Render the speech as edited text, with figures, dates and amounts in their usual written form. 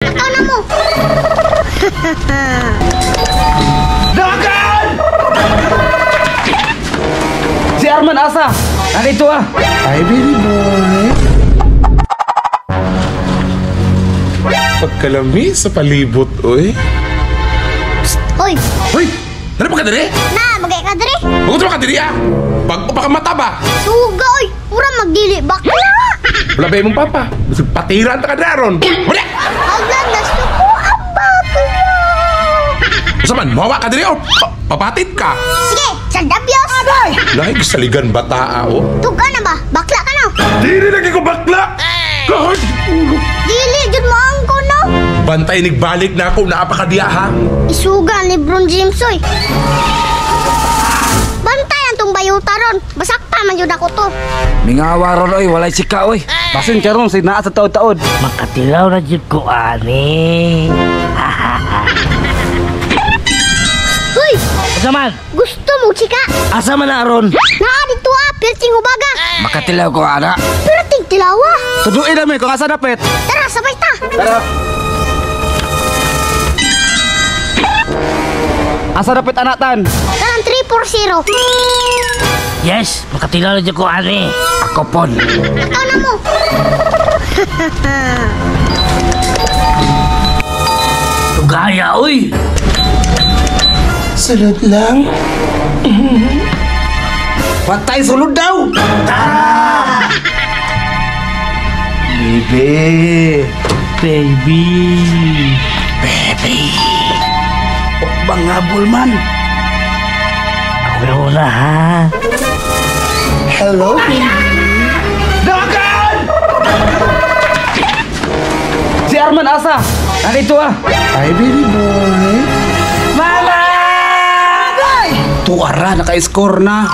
Lakaw na mo. Dagan! Si Arman asa? Nandito ah. Hi, baby boy. Pagkalami sa palibot, oy. Psst, oy. Hoy! Ano pa ka diri? Na, bagay ka diri. Bago ka diri ah. Bago pa ka mata ba? Suga, oy. Mura magdili bakla. Wala ba imong papa? Patiran ta ka diri aron. Wala! Aglan na suko ang bakla. Usa man, mawa ka diri o papatid ka. Sige, sa dabyos. Lahi saligan bata ah, oh. Tuga na ba? Bakla ka na. Dili lagi ko bakla. God! Dili jud mo angko no. Bantay nigbalik na ako, naa pa ka diya ha. Isuga ni Lebron James oy. Bantay ang tong bayuta ron. Basak pa man jud ako to. Mingawa ron oy, walay sika oy. Basin karon sig naa sa taod-taod. Makatilaw na jud ko ani. Hoy, Asa man? gusto mo chika? Asa man na aron? Naa dito ah, perting hubaga. Makatilaw ko ana. Perting tilawa. Tuduin na mi kung asa dapit. Tara, sabay ta. Tara. Asa dapit anak tan? Kanang 340. Yes, makatilaw na jud ko ani. Ako pon. Lakaw na mo. Tugaya oy. Sulod lang. Patay sulod daw. Tara. Baby. Baby. Baby. Ukbang habol man. Ako na una ha. Hello, baby. Dagan! Si Arman asa? Nandito ah. Hi, baby boy. Mama! Tuara, naka-score na.